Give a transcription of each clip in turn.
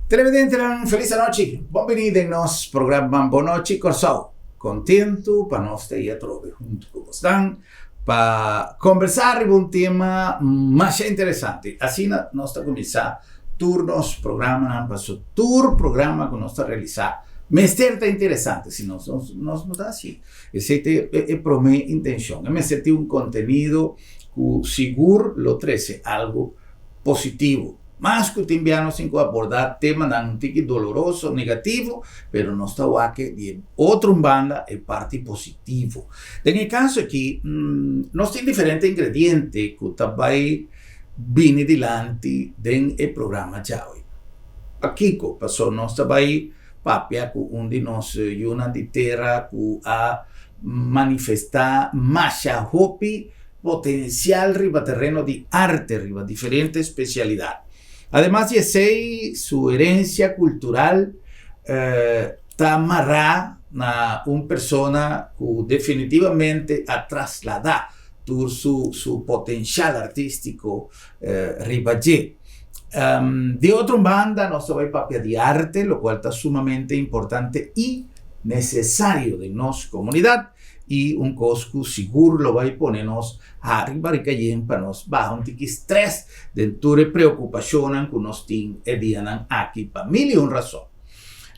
Televidentenan, felis anochi. Bon bini den nos programa Bon Nochi Kòrsou. Kontentu pa nos ta ei atrobe huntu ku bosnan pa kombersá riba un tema masha interesante. Asina nos ta kuminsá tur nos programanan paso tur programa ku nos ta realisá mester ta interesante, si no nos no ta hasi. Esei ta e promé intenshon. E mester tin un kontenido ku sigur lo trese algu positivo. Mas ku tin bia nos tin ku abordá temanan un tiki doloroso, negativo, pero nos ta wak di e otro un banda e parti positivo. Den e kaso aki nos tin diferente ingrediente ku ta bai bini dilanti den e programa djawe. Pakiko? Pasobra nos ta bai papia ku un di nos yunan di tera ku a manifestá masha hopi potensial riba tereno di arte riba diferente spesialidat. Ademas di esei su herensia kultural ta mará na un persona ku definitivamente a trasladá tur su potensial artístiko riba dje. Di otro banda nos ta bai papia di arte, lokual ta sumamente importante i nesesario den nos komunidat i un kos ku sigur lo bai pone nos hari barika yen pa nos baha un tiki stres den tur e preokupashonnan ku nos tin e dianan aki pa mil i un rason.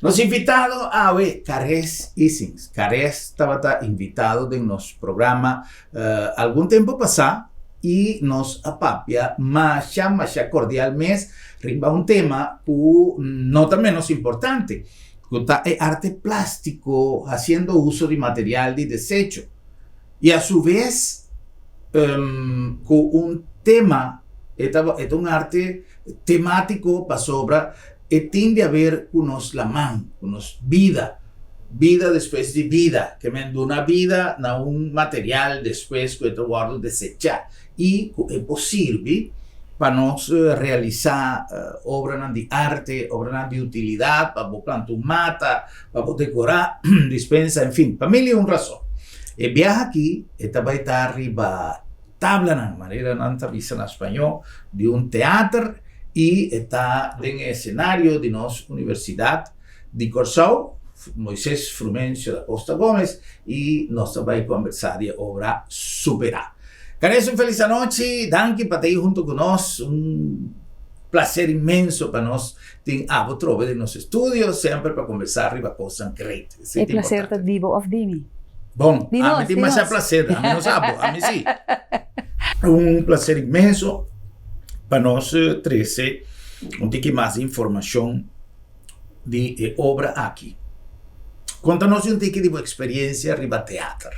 Nos invitado awe Kares Isings. Kares tabata invitado den nos programa algun tempo pasá i nos a papia masha masha kordial mes riba un tema ku no ta menos importante, ku ta e arte plástiko hasiendo uso di material di desecho i a su ves ku un tema e ta un arte temátiko pasobra E tin di haber ku nos laman, ku nos bida, bida despues di bida, ke men duna bida na un material despues ku e ta wòrdu desechá i ku e por sirbi pa nos realisá obranan di arte, obranan di utilidat, pa bo planta un mata, pa bo dekorá dispensa, en fin, pa mil i un rason. E biaha aki e ta bai ta riba tablanan, manera nan ta bisa na spañó, di un teater i e ta den e esenario di nos Universidat di Kòrsou, Moises Frumencio da Costa Gomez, i nos ta bai kombersá di e obra Superá. Kanes un felis anochi, danki pa ta ei huntu ku nos, un plaser inmenso pa nos tin abo trobe den nos estudio, semper pa kombersá riba kosnan great. E plaser ta di bo òf di mi? Bon, ami tin masha plaser, ami no sa bo, ami si. Un plaser inmenso pa nos trese un tiki mas informashon di e obra aki. Konta nos un tiki di bo eksperensia riba teater.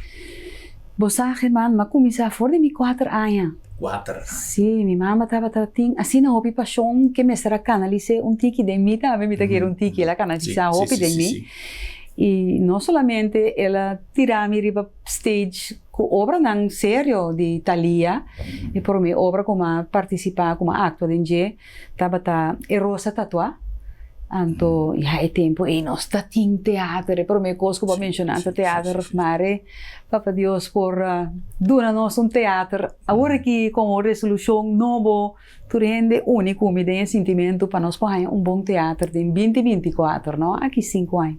Bo sa, German, m'a kuminsá for di mi kuater aña. Kuater aña. Sí, mi mama tabata tin asina hopi pashon ke mester a kanalis'é un tiki den mi tambe, mi ta kere un tiki, el a kanalisá hopi den mi. I no solamente el a tira mi riba stage ku obranan serio di Thalia, e promé obra ku m'a partisipá, ku m'a aktua den dje tabata E Rosa Tatuá. Anto ya e tempu ei nos ta tin teater, e promé kos ku bo a menshoná ta teater, mare Papa Dios por duna nos un teater awor aki komo resolushon nobo. Tur hende uni ku mi den e sintimentu pa nos por haña un bon teater den binti 24, no aki sinku aña.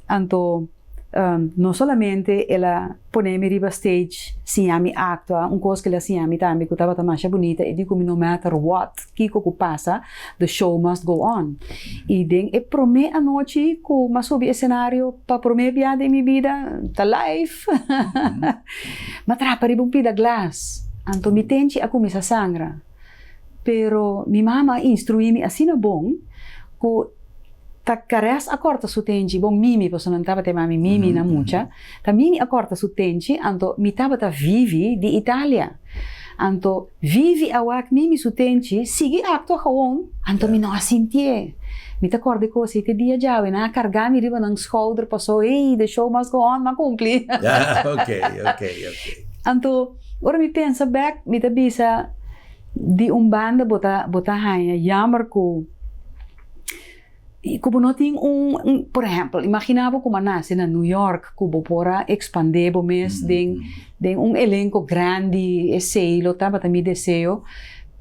Anto no solamente el a pone mi riba stage siña mi aktua, un kos ku el a siña mi tambe ku tabata masha bunita e di ku mi no matter what, kiko ku pasa, the show must go on. I den e promé anochi ku mi a subi esenario pa promé bia den mi bida, ta live, Mi a trapa riba un pida glas, anto mi tenchi a kuminsá sangra. Pero mi mama a instruí mi asina bon ku ta Kares a kòrta su tenchi, bon Mimi, pasobra nan tabata yama mi Mimi na mucha, ta Mimi a kòrta su tenchi, anto mi tabata Vivi di Italia. Anto Vivi a wak Mimi su tenchi, sigui aktua gewoon, anto mi no a sintié. Mi ta kòrda e kos ei te dia djawe, nan a kargá mi riba nan skouder paso, hey, the show must go on, m'a kumpli. Anto, ora mi pensa bèk, mi ta bisa, di un banda bo ta bo ta haña yammer ku ku bo no tin un un, por ehèmpel, imaginá bo ku bo a nase na New York, ku bo por a ekspandé bo mes den den un elenko grandi, esei lo tabata mi deseo.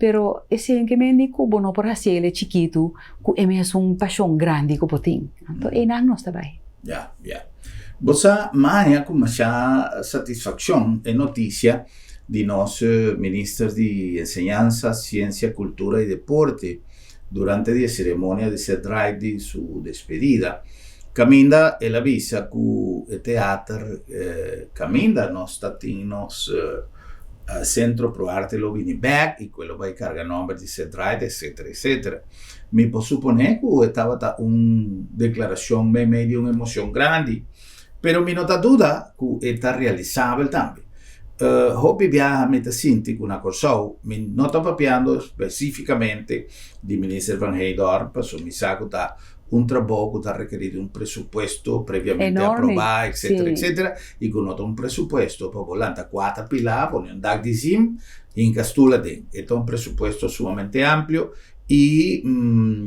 Pero esei ke men di ku bo no por hasi el chikitu ku e mesun pashon grandi ku bo tin. Anto einan nos ta bai. Ya, ya. Bo sa maya ku masha satisfakshon e notisia di nos Minister di Enseñansa, Siensia, Kultura i Deporte durante di e seremonia di Ced Ride di su despedida, kaminda el a bisa ku e teater kaminda nos ta tin nos Sentro Pro Arte lo bini bek i ku e lo bai karga nòmber di Ced Ride etcetera etcetera. Mi por suponé ku e tabata un deklarashon meimei di un emocion grandi, pero mi no ta duda ku e ta realisabel tambe. Hopi biaha mi ta sinti ku na Kòrsou mi no ta papiando spesífikamente di Minister Van Heydoorn pasobra mi sa ku ta un trabou ku ta rekerí di un presupuesto previamente Enorme, aprobá etcetera sí. etcetera i ku no ta un presupuesto pa bo lanta kuater pilá pone un dak di zim hinka stul aden. E ta un presupuesto sumamente amplio i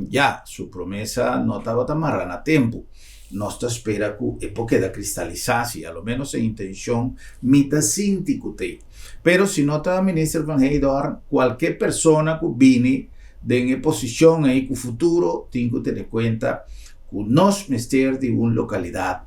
ya su promesa no tabata mará na tempu. Nos ta spera ku e por keda kristalisá, si a lo ménos e intenshon mi ta sinti ku t'ei. Pero si no ta Minister Van Heydoorn, kualke persona ku bini den e posishon ei ku futuro tin ku tene kuenta ku nos mester di un lokalidat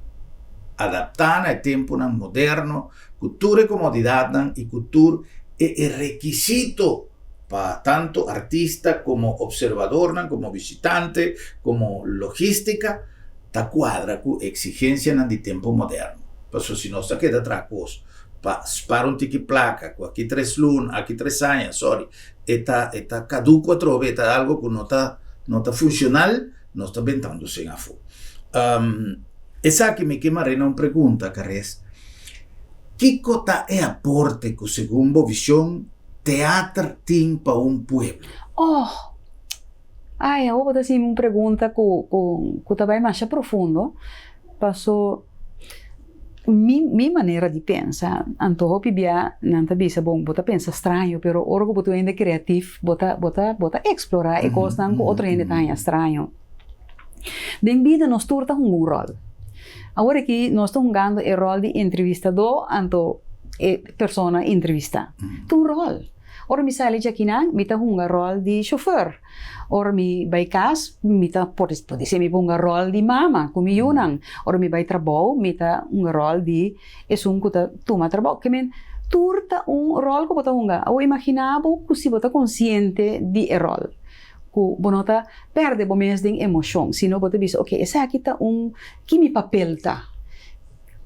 adaptá na e tempunan moderno ku tur e komodidatnan i ku tur e e rekisito pa tantu artista komo opservadornan, komo bishitante, komo logístika, ta kuadra ku eksigensianan di tempu moderno. Pasobra si nos ta keda traha kos pa spar un tiki plaka ku aki tres luna, aki tres aña, sorry, e ta e ta kaduko atrobe, e ta algo ku no ta no ta funshonal, nos ta bentando sen afó. Esaki mi ke mar'é na un pregunta, Kares. Kiko ta e aporte ku segun bo vishon teater tin pa un pueblo? Oh! Ai, awor bo ta hasiña mi un pregunta ku ku ku ta bai masha profundo, paso mi mi manera di pensa, anto hopi bia nan ta bisa bon bo ta pensa straño, pero ora ku bo ta un hende kreatif bo ta bo ta bo ta eksplorá e kosnan ku otro hende ta haña straño. Den bida nos tur ta hunga un ròl. Awor aki nos ta hungando e ròl di entrevistadó anto e persona entrevistá. Ta un ròl. Ora mi sali djakinan mi ta hunga ròl di shofèr. Ora mi bai kas mi ta por podisé mi por hunga ròl di mama ku mi yunan. Ora mi bai trabou mi ta hunga ròl di esun ku ta tuma trabou. Ke men tur ta un ròl ku bo ta hunga. Awor imaginá bo ku si bo ta konsiente di e ròl. Ku bo no ta pèrdè bo mes den emoshon, sino bo ta bisa, oke, esaki ta un, ki mi papel ta?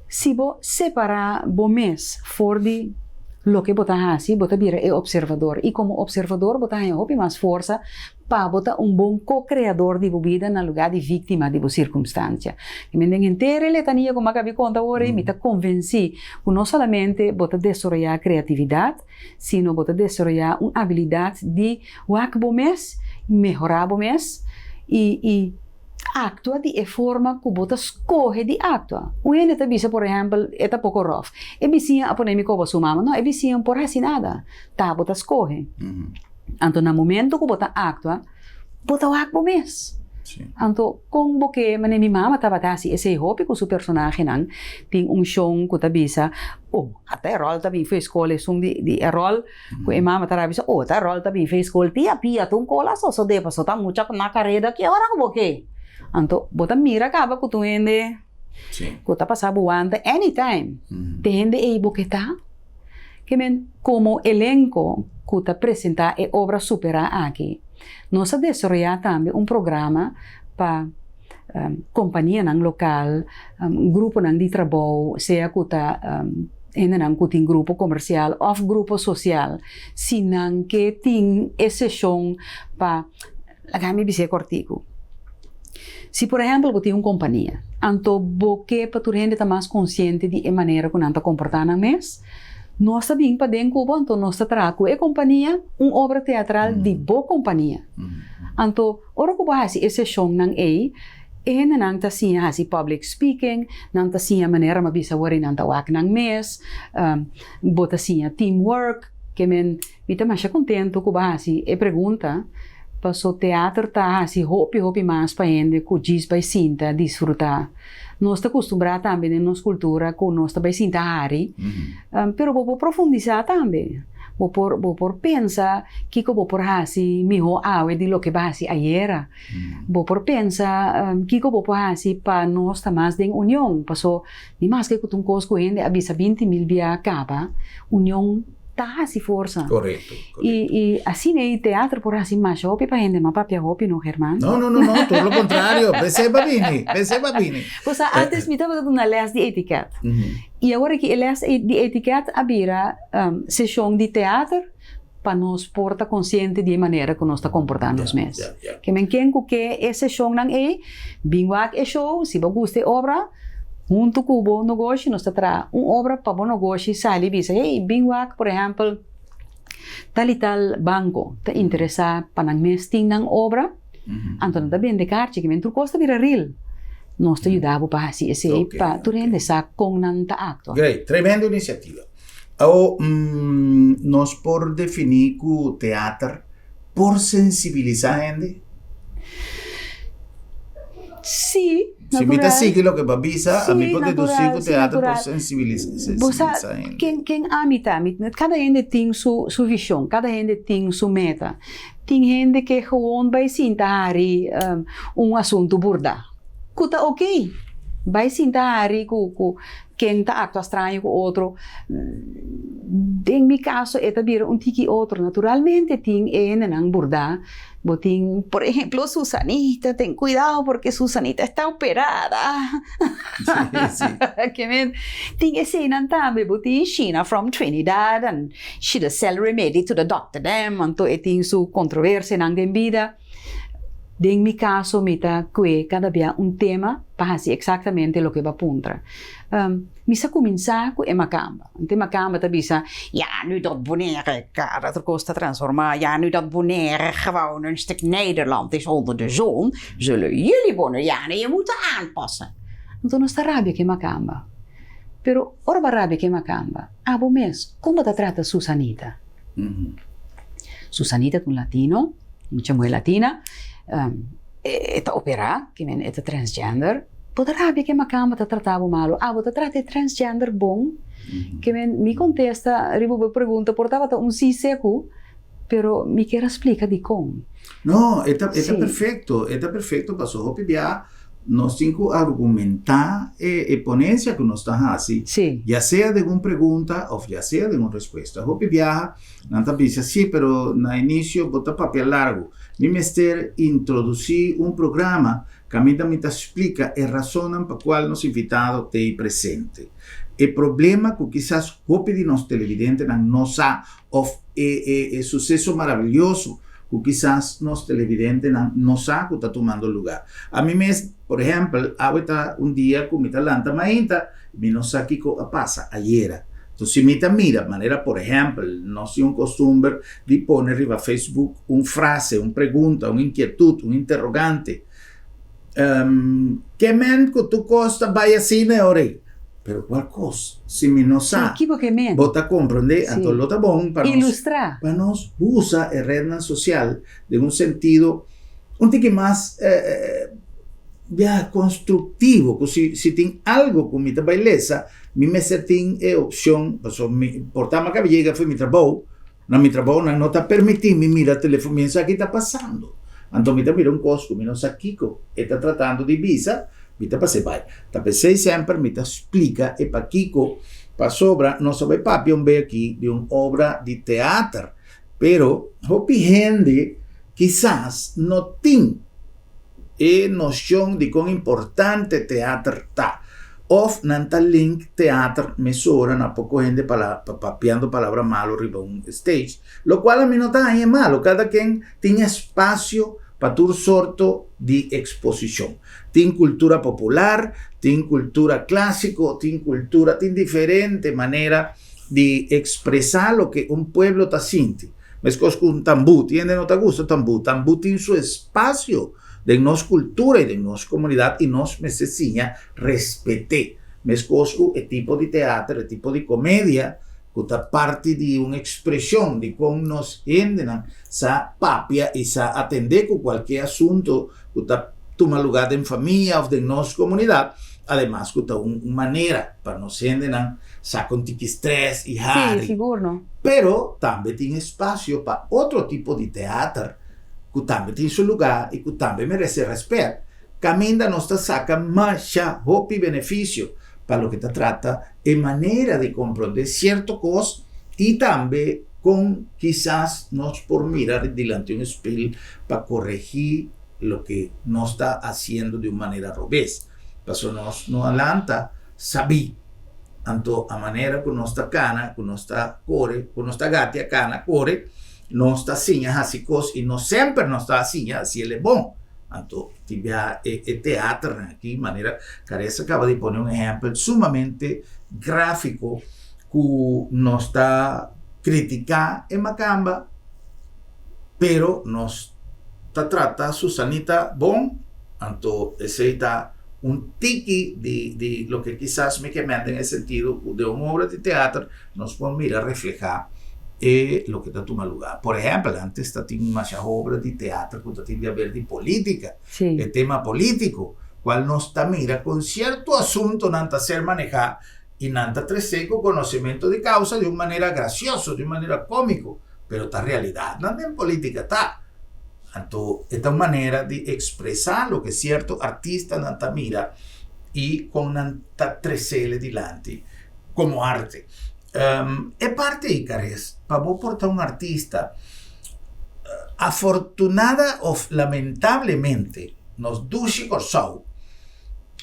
Si bo separá bo mes for di loke bo ta hasi, bo ta bira e opservador. I komo opservador bo ta haña hopi mas forsa pa bo ta un bon ko-kreador di bo bida na lugá di víktima di bo sirkumstansia. I men den henter e letania ku mi a kabi konta awor ei, mi ta konvensí ku no solamente bo ta desaroyá kreatividat, sino bo ta desaroyá un abilidat di wak bo mes, mehorá bo mes i i aktua di e forma ku bo ta skohe di aktua. Un hende ta bisa por ehèmpel e ta poko ròf, e bisiña a pone mi koba su mama. No, e bisiña no por hasi nada, ta bo ta skohe. Anto na momento ku bo ta aktua, bo ta wak bo mes. Anto kon bo ke manera mi mama tabata hasi esei hopi ku su personahenan, tin un shon ku ta bisa, oh, ata e ròl ta bin for e skol, esun di di e ròl ku e mama ta rabia bisa, oh, ata e ròl ta bin for e skol, pia pia ta un kola sosodé pasobra ta mucha na kareda ki ora ku bo ke? Anto bo ta mira kaba ku tur hende ku ta pasa bo wanta anytime, te hende ei bo ke ta? Ke men komo elenko ku ta presentá e obra Superá aki, nos a desaroyá tambe un programa pa kompanianan lokal, gruponan di trabou, sea ku ta hendenan ku tin grupo komersial òf grupo sosial, si nan ke tin e seshon pa Laga mi bis'é kòrtiku. Si por ehèmpel bo tin un kompania, anto bo ke pa tur hende ta mas konsiente di e manera ku nan ta komportá nan mes, nos ta bin paden ku bo, anto nos ta traha ku e kompania un obra teatral di bo kompania. Anto ora ku bo hasi e seshonnan ei, e hendenan ta siña hasi public speaking, nan ta siña manera mi a bisa wor ei nan ta wak nan mes, bo ta siña teamwork, ke men Mi ta masha kontentu ku bo a hasi e pregunta, paso teater ta hasi hopi hopi mas pa hende ku djis bai sinta disfrutá. Nos ta kustumbrá tambe den nos kultura ku nos ta bai sinta hari, pero bo por profundisá tambe. Bo por bo por pensa kiko bo por hasi mihó awe di loke bo a hasi ayera. Bo por pensa kiko bo por hasi pa nos ta mas den union, paso ni maske ku ta un kos ku hende a bisa 20.000 bia kaba, union ta hasi forsa. Korekto, I korekto. I asina ei teatro por hasi masha hopi pa hende, ma papia hopi no, German. No, no, no, no, tur lo kontrario, p'esei bo a bini, p'esei bo a bini. Bo sa, antes mi tabata duna les di etiket. I awor aki e les di etiket a bira seshon di teater pa nos por ta konsiente di e manera ku nos ta komportá nos mes. Ke men ken ku ke e seshonnan ei, bin wak e show, si bo gusta e obra, huntu ku bo nogoshi nos ta traha un obra pa bo nogoshi sali bisa, hey, bin wak, por ehèmpel, tal i tal banko ta interesá pa nan mes tin nan obra, anto nan ta bende karchi, ke men tur kos ta bira ril. Nos ta yuda bo pa hasi esei pa tur hende sa kon nan ta aktua. Great, tremendo inisiativa. Awo, nos por definí ku teater por sensibilisá hende? Sí, Si mi ta natural. sigui loke bo a bisa, a mi Sí, por dedusí natural, ku sí, teater por natural. sensibilisá Bo sa, hende. ken, ken ami ta? Mi, kada hende tin su, su vishon, kada hende tin su meta. Tin hende ke gewoon bai sinta hari un asuntu burdá, ku ta okey. Bai sinta hari ku, ku Ken ta actua straño cu otro? Den mi caso e ta bira un tiki otro. Naturalmente tin e hendenan burdá. Bo tin, por ehemplo, Susanita, ten cuidao porque Susanita está operada. Ke men, tin eseinan tambe. Bo tin Sheena from Trinidad and she da sell remedy to the doctor dem, anto e tin su controversianan den bida. Den mi kaso mi ta kue kada bia un tema pa hasi eksaktamente loke bo a puntra. Mi sa kuminsá ku e makamba. Anto e makamba ta bisa, Ja, nu dat Bonaire kada tur kos ta transformá, ja, nu dat Bonaire gewoon een stuk Nederland is onder de zon, zullen jullie Bonaireanen je moeten aanpassen. Anto nos ta rabia ku e makamba. Pero ora bo a rabia ku e makamba, abo mes, kon bo ta trata Susanita? Susanita ta un latino, mucha muher latina, e ta operá, ki men e ta transgender, bo ta rabia ke makamba ta trata bo malu, abo ta trata e transgender bon? Ke men mi kontesta riba bo pregunta por tabata un si seku, pero mi kier a splika dikon. No, e ta e ta perfecto, e ta perfecto paso hopi bia nos tin cu argumenta e e ponencia cu nos ta haci, ya sea den un pregunta of ya sea den un respuesta. Hopi biaha nan ta bisa si, pero na inicio bo ta papia largo. Mi mester introduci un programa caminda mi ta splica e razonnan pa cual nos invitado t'ey presente. E problema cu kisas hopi di nos televidentenan no sa Of e e e suseso maravilioso ku kisas nos televidentenan no sa ku ta tumando lugá. Ami mes, por ehèmpel, awe ta un dia ku mi ta lanta mainta, mi no sa kiko a pasa ayera. Enton si mi ta mira, manera por ehèmpel, nos tin un kostumber di pone riba Facebook un frase, un pregunta, un inkietut, un interrogante. Ke men ku tur kos ta bai asina e ora ei? Pero kual kos? Si mi no sa, bo ta komprendé, anto lo ta bon pa nos pa nos usa e rednan sosial den un sentido un tiki mas ya konstruktivo, ku si si tin algu ku mi ta bai lesa, mi mester tin e opshon, pasobra mi por ta mi a kaba yega for mi trabou, Na mi trabou nan no ta permití mi mira telefon, mi no sa ki ta pasando. Anto mi ta mira un kos ku mi no sa kiko e ta tratando di bisa, mi ta pas'é bai. Ta p'esei semper mi ta splika e pakiko, pasobra nos a bai papia un be aki di un obra di teater, pero hopi hende kisas no tin e noshon di kon importante teater ta òf nan ta link teater mesora na poko hende papiando palabra malu riba un stage, lokual ami no ta haña e malu, kada ken tin espasio pa tur sorto di eksposishon. Tin kultura popular, tin kultura klásiko, tin kultura, tin diferente manera di ekspresá loke un pueblo ta sinti. Meskos ku un tambú, tin hende no ta gusta tambú, tambú tin su espasio den nos kultura i den nos komunidat i nos mester siña respet'é. Meskos ku e tipo di teater, e tipo di komedia ku ta parti di un ekspreshon di kon nos hendenan sa papia i sa atendé ku kualke asuntu ku ta tuma lugá den famia òf den nos komunidat. Ademas ku ta un manera pa nos hendenan saka un tiki stress i Sí, hari. sigur no. Pero tambe tin espasio pa otro tipo di teater ku tambe tin su lugá i ku tambe merese rèspèt. Kaminda nos ta saka masha hopi benefisio pa loke ta trata e manera di komprondé sierto kos i tambe kon kisas nos por mira dilanti un spil pa koregí loke nos ta hasiendo di un manera robes. Pasobra nos no a lanta sabí. Anto a manera ku nos ta kana, ku nos ta kore, ku nos ta gatia, kana, kore, nos ta siña hasi kos i no semper nos ta siña hasi el e bon. Anto tin bia e e teaternan aki manera Caressa kaba di pone un ehèmpel sumamente gráfiko ku nos ta kritiká e makamba pero nos ta trata Susanita bon anto esei ta un tiki di di loke kisas mi ke mende den e sentido ku den un obra di teater nos por mira reflehá e loke ta tuma lugá. Por ehèmpel, antes ta tin masha obra di teater ku ta tin di haber di polítika, e tema polítiko, kual nos ta mira kon sierto asuntonan ta ser manehá i nan ta tresé ku konosementu di kousa di un manera grasioso, di un manera kómiko, pero ta realidatnan den polítika ta. Anto e ta un manera di ekspresá loke sierto artistanan ta mira i kon nan ta tres'é dilanti komo arte. E parti ei Kares, pa bo por ta un artista, afortunada of lamentablemente nos dushi Kòrsou,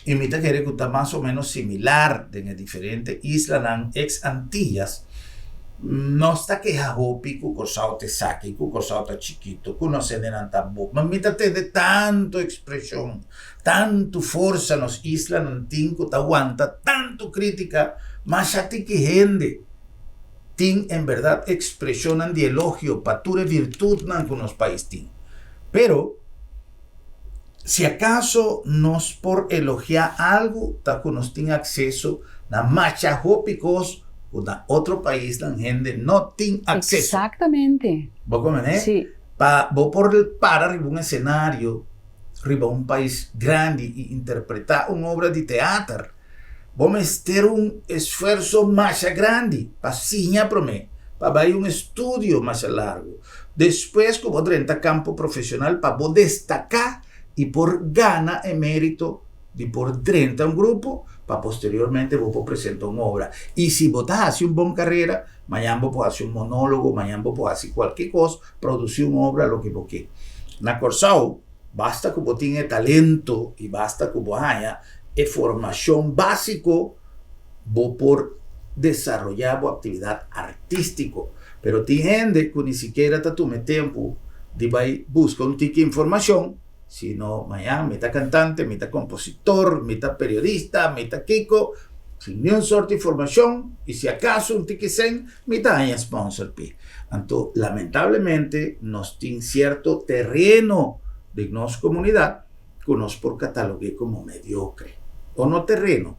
i mi ta kere ku ta mas o ménos similar den e diferente islanan ex Antillas, nos ta keha hopi ku Kòrsou ta esaki, ku Kòrsou ta chikitu, ku nos hendenan ta bo. Ma mi ta tende tantu ekspreshon, tantu forsa nos islanan tin ku ta wanta tantu krítika, masha tiki hende tin en bèrdat ekspreshonnan di elogio pa tur e virtutnan ku nos pais tin. Pero, si akaso nos por elogiá algu ta ku nos tin akseso na masha hopi kos ku na otro paisnan hende no tin akseso. Eksaktamente. Bo komprendé? Sí. Pa bo por para riba un esenario riba un pais grandi i interpretá un obra di teater, bo mester un esfuerso masha grandi pa siña promé, pa bai un estudio masha largu. Despues ku bo drenta kampo profeshonal pa bo destaká i por gana e mérito di por drenta un grupo pa posteriormente bo por presenta un obra. I si bo ta hasi un bon karera, mañan bo por hasi un monólogo, mañan bo por hasi kualke kos, produsí un obra, loke bo ke. Na Kòrsou, basta ku bo tin e talento i basta ku bo haña e formashon básiko, bo por desaroyá bo aktividat artístiko. Pero tin hende ku ni sikiera ta tuma e tempu di bai buska un tiki informashon, sino mañan mi ta kantante, mi ta kompositor, mi ta periodista, mi ta kiko, sin niun sort di formashon i si akaso un tiki sen, mi ta haña sponsor pi. Anto lamentablemente nos tin sierto tereno den nos komunidat ku nos por katalog'é komo mediokre. O no tereno,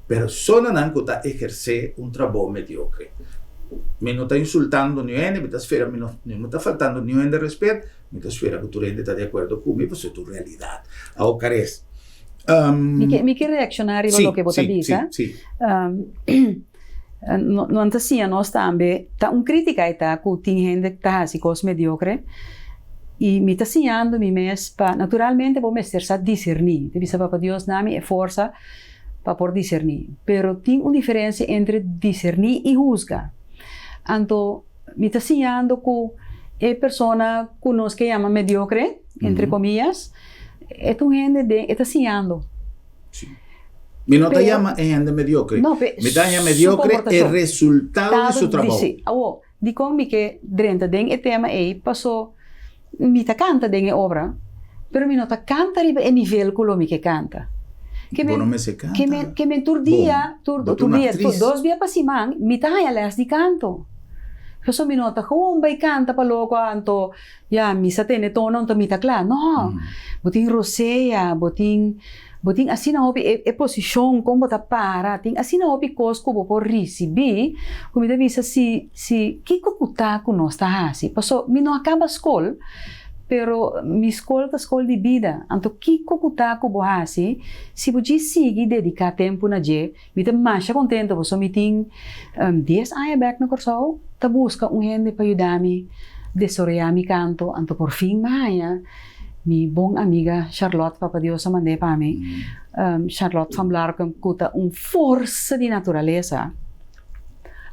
personanan ku ta ehersé un trabou mediokre. Mi no ta insultando niun hende, mi ta spera mi no mi no ta faltando niun hende respet, mi ta spera ku tur hende ta di akuerdo ku mi pasobra ta un realidat. Awor Kares, Mi ke mi ke reakshoná riba loke bo ta bisa. Nan ta siña nos tambe, ta un krítika e ta ku tin hende ta hasi kos mediokre i mi ta siñando mi mes pa naturalmente bo mester sa diserní. Ta bisa Papa Dios na mi e forsa pa por diserní. Pero tin un diferensia entre diserní i husga. Anto mi ta siñando ku e persona ku nos ke yama mediokre, entre komiyas, e ta un hende den e ta siñando. Sí. Mi no ta yama e hende mediokre. No, pe Mi ta yama su mediokre e komportashon. resultado di su trabou. Sí. Awor, dikon mi ke drenta den e tema ei? Paso mi ta kanta den e obra, pero mi no ta kanta riba e nivel ku lo mi ke kanta. Ke Bo men no mester kanta. ke men ke men tur dia, Bon, tur bo ta tur un dia, aktris. dos bia pa siman mi ta haña lès di kanto. Paso mi no ta gewoon bai kanta pa loko anto Ya, mi sa tene tono anto mi ta kla. No, bo tin rosea, bo tin, bo tin asina hopi e e posishon kon bo ta para, tin asina hopi kos ku bo por risibí ku mi ta bisa si si kiko ku ta ku nos ta hasi. Paso mi no a kaba skol, Pero mi skol ta skol di bida, anto kiko ku ta ku bo hasi, si bo djis sigui dediká tempu na dje, mi ta masha kontento pasobra mi tin dies aña bèk na Kòrsou ta buska un hende pa yuda mi desaroyá mi kanto, anto por fin mi haña mi bon amiga Charlotte, Papa Dios a mand'é pa mi, Charlotte van Blarcum ku ta un forsa di naturalesa.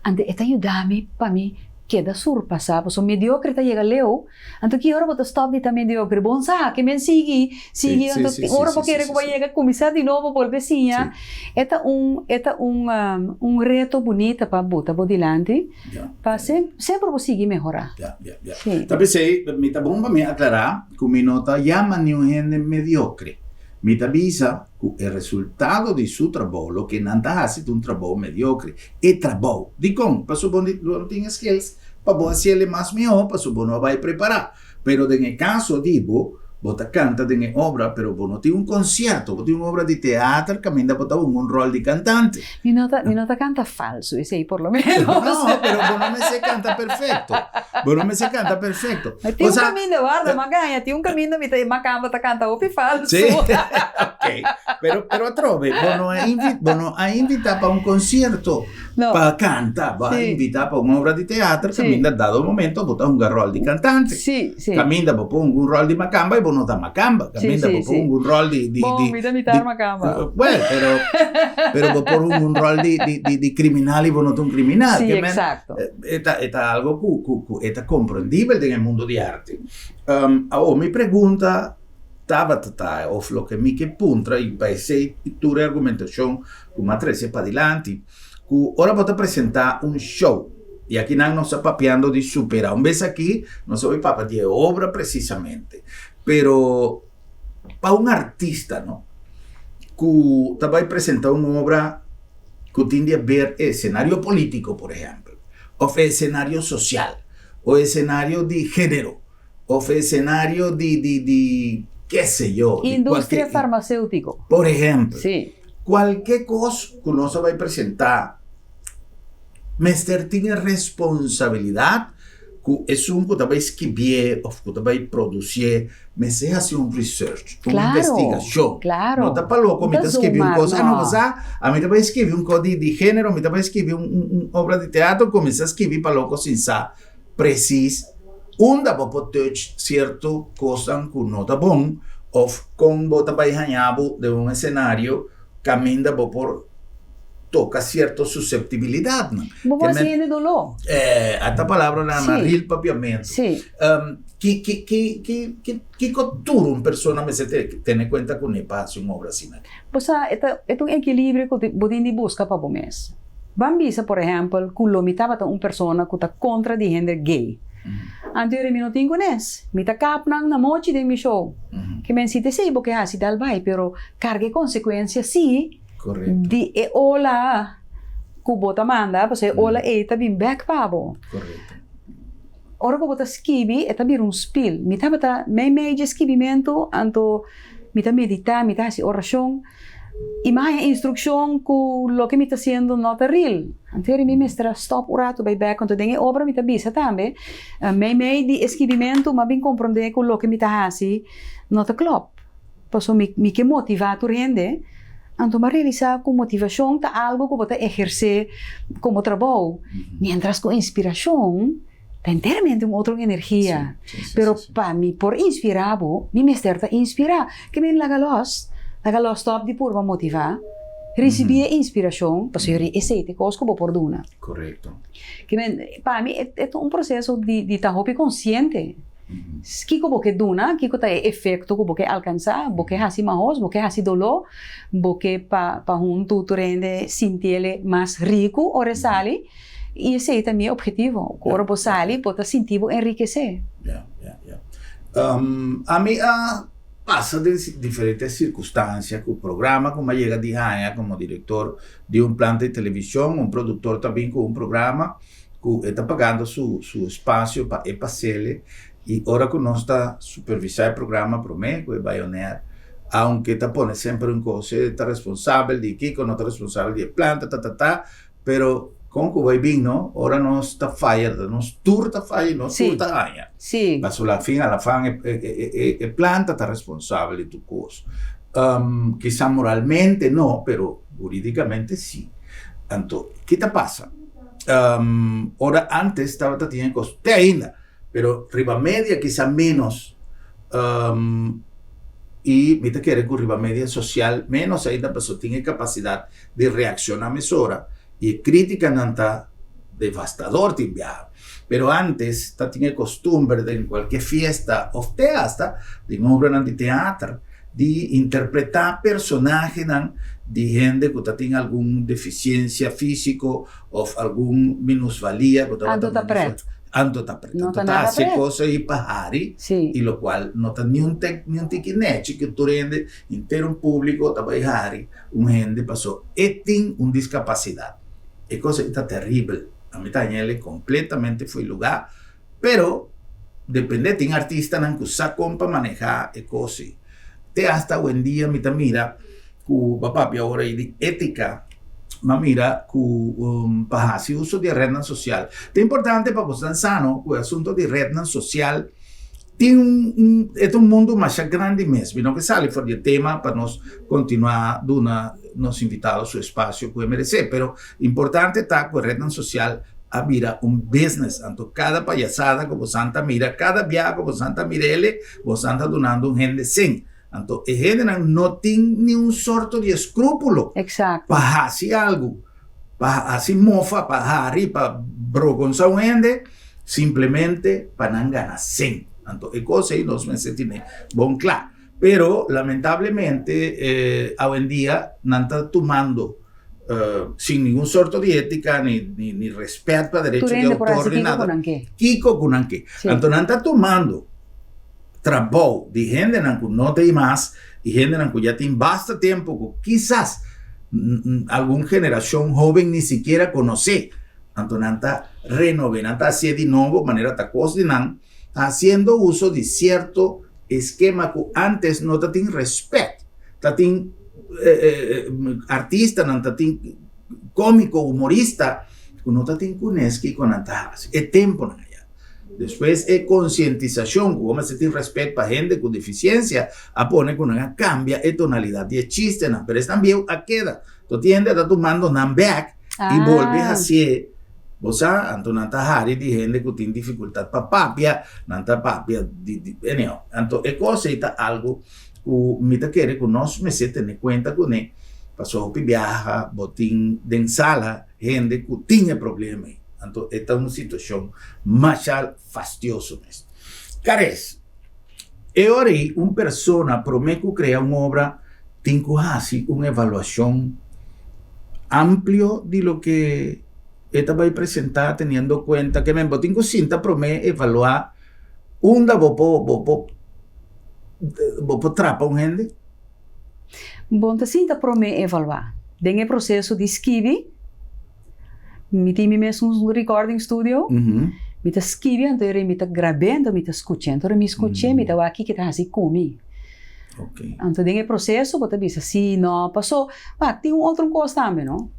Anto e ta yuda mi pa mi keda surpasá, pasobra mediokre ta yega leu. Anto ki ora bo ta stòp di ta mediokre? Bon sa, ke men sigui, sigui, anto ora bo kere ku bo a yega kuminsá di nobo bolbe siña. E ta un, e ta un, un reto bunita pa buta bo dilanti, pa semper bo sigui mehorá. Sí. Ta p'esei mi ta bon pa mi aklará ku mi no ta yama niun hende mediokre. Mi ta bisa ku e resultado di su trabou, loke nan ta hasi ta un trabou mediokre. E trabou. Dikon? Pasobra bo no tin e skills pa bo hasi el e mas mihó, pasobra bo no a bai prepará. Pero den e kaso di bo, bo ta kanta den e obra, pero bo no tin un konsierto, bo tin un obra di teater kaminda bo ta hunga un ròl di kantante. Mi no ta, mi no ta kanta falso, esei por lo menos. No, pero bo no mester kanta perfekto. Bo no mester kanta perfekto. Tin un kaminda, warda, m'a gaña, tin un kaminda mi ta e makamba ta kanta hopi falso. Sí, ok. Pero, pero atrobe, bo no a invi, bo no a invitá pa un konsierto No. pa kanta, bo a Sí. invitá pa un obra di teater Sí. kaminda dado momento bo ta hunga ròl di kantante. Sí, sí. Kaminda bo por hunga un ròl di makamba i bo no ta makamba. Sí, Kaminda sí, bo por sí. hunga un ròl di, di, Bon, di, mi ta mitar di, makamba. Well, pero, pero bo por hunga un ròl di, di, di, di kriminal i bo no ta un kriminal. Sí, Ke men, eksakto. E ta, e ta algo ku, ku, ku e ta komprendibel den e mundo di arte. Awor mi pregunta tabata ta, of loke mi ke puntra i pa esei tur e argumentashon ku mi a trese padilanti, ku ora bo ta presentá un show, i akinan nos ta papiando di supera, un bes aki nos a bai papia di e obra presisamente, pero pa un artista no, ku ta bai presentá un obra ku tin di haber e esenario polítiko por ehèmpel, òf e esenario sosial, o esenario di género, òf e esenario di di di ke se yo, di Industria kualke, farmaséutiko. por ehèmpel, Sí. kualke kos ku nos a bai presentá mester tin e responsabilidat ku esun ku ta bai skibié òf ku ta bai produsié mester hasi un research, un Claro, investigashon. claro. No ta pa loko mi No ta ta skibi un zomaar, kos, ah no no. bo sa, ami ta bai skibi un kos di di género, mi ta bai skibi un un un obra di teatro, kuminsá skibi pa loko sin sa presis unda bo por touch sierto kosnan ku no ta bon òf kon bo ta bai haña bo den un esenario kaminda bo por toka sierto suseptibilidatnan. Bo por hasi hende doló. Eh, ata palabranan na Sí. ril papiamentu. Sí. Ki, ki, ki, ki, ki, kiko tur un persona mester te, tene kuenta kuné pa hasi un obra asina? Bo sa, e ta, e ta un ekilibrio ku bo tin di buska pa bo mes. Ban bisa, por ehèmpel, ku lo mi tabata un persona ku ta kontra di hende gay. Anto yora mi no tin kunes. Mi ta kap nan na mochi den mi show. Ke men si ta esei bo ke hasi dal bai, pero karga e konsekuensia si di e ola ku bo ta manda, pasobra e ola ei ta bin bèk pa bo. Ora ku bo ta skibi e ta bira un spil. Mi tabata meimei dje skibimentu, anto mi ta meditá, mi ta hasi orashon i mi a haña instrukshon ku loke mi ta hasiendo no ta ril. Anto yeri mi mester a stòp un ratu bai bèk, anto den e obra mi ta bisa tambe, meimei di e skibimentu mi a bin komprondé ku loke mi ta hasi no ta klòp. Pasobra mi mi ke motivá tur hende, anto mi a realisá ku motivashon ta algu ku bo ta ehersé komo trabou, miéntras ku inspirashon ta enteramente un otro energia. Pero pa mi por inspirá bo, mi mester ta inspirá. Ke men laga lòs, laga lòs stòp di purba motivá, risibí e inspirashon, pasobra esei ta e kos ku bo por duna. Ke men, pa mi e ta un proseso di ta hopi konsiente. Kiko bo ke duna, kiko ta e efekto ku bo ke alkansá, bo ke hasi mahos, bo ke hasi doló, bo ke pa pa huntu tur hende sintiel mas riku ora e sali, i esei ta mi ophetivo, ku ora bo sali bo ta sinti bo enrikesé. Ya, ya, ya. Ami a pasa den diferente sirkunstansia ku programa ku mi a yega di haña komo direktor di un planta di televishon, un produktor ta bin ku un programa, ku e ta pagando su su espasio pa e pasele i ora ku nos ta supervisá e programa promé ku e bai on air aunke ta pone semper un kos e ta responsabel di kiko no ta responsabel di e planta ta ta ta pero. Kon ku bai bin no, ora nos ta faya ta nos tur ta faya i nos tur ta haña. Pasobra la fin a la fan e planta ta responsabel di tur kos. Kisa moralmente no, pero huridikamente si. Anto, ki ta pasa? Ora antes tabata tin e kos, te ainda, pero riba media kisa menos i mi ta kere ku riba media sosial menos ainda pasobra tin e kapasidat di reakshoná mesora i e krítikanan ta devastador tin biaha. Pero ántes ta tin e kostumber den kualke fiesta òf te asta den obranan di teater di interpretá personahenan di hende ku ta tin algun defisiensia físiko òf algun minusvalia ku tabata Anto ta pret. Anto ta pret. No Anto ta ta nada hasi pret. kos ei pa hari i lokual no ta niun tek niun tiki nechi ku tur hende henter un públiko ta bai hari un hende paso e tin un diskapasidat. E kos ei ta teribel. Ami ta haña el kompletamente fo'i lugá. Pero depende tin artistanan ku sa kon pa manehá e kos ei. Te asta awendia mi ta mira ku bo a papia awor ei di étika, mi a mira ku pa hasi uso di e retnan sosial. Ta importante pa bosnan sa no ku e asunto di retnan sosial tin un e ta un mundu masha grandi mes. Mi no ke sali for di e tema pa nos kontinuá duna nos invitado su espasio ku e meresé, pero importante ta ku e retnan sosial a bira un business. Anto kada payasada ku bosan ta mira, kada biaha ku bosan ta mira ele, bosan ta dunando un hende sen. Anto e hendenan no tin ni un sorto di eskrúpulo pa hasi algu, pa hasi mofa, pa hari, pa brogonsa un hende, simplemente pa nan gana sen. Anto e kos ei nos mester tene bon kla. Pero lamentablemente awendia nan ta tumando sin ningun sorto di étika ni respet pa derecho di outor ni nada. Kiko ku nan ke. Anto nan ta tumando trabou di hendenan ku no ta ei mas i hendenan ku ya tin basta tempu ku kisas algun generashon hoben ni sikiera konosé. Anto nan ta renob'é, nan ta hasié di nobo manera ta kos di nan, hasiendo uso di sierto eskema ku antes no ta tin respet. Ta tin artistanan, ta tin kómiko, humorista ku no ta tin kunes kiko nan ta hasi. E tempunan aya. Despues e konsientisashon ku bo mester tin respet pa hende ku defisiensia a pone ku nan a kambia e tonalidat di e chistenan. Pero esnan bieu a keda. To tin hende ta tumando nan bek i bolbe hasié. Bo sa, anto nan ta hari di hende ku tin difikultat pa papia, nan ta papia di, di, anyhow. Anto e kos ei ta algu ku mi ta kere ku nos mester tene kuenta kuné, pasobra hopi biaha bo tin den sala hende ku tin e problema ei. Anto e ta un situashon masha fastioso mes. Kares, e ora ei un persona promé ku krea un obra tin ku hasi un evaluashon amplio di loke e ta bai presentá teniendo kuenta ke men bo tin ku sinta promé evaluá unda bo por bo por bo por trapa un hende. Bo ta sinta promé evaluá den e proseso di skibi. Mi tin mi mes un recording studio, mi ta skibi anto ora mi ta grab'é anto mi ta skuch'é, anto ora mi skuch'é mi ta wak kiko ta hasi ku mi. Anto den e proseso bo ta bisa si, no, paso, wak tin un otro kos tambe no,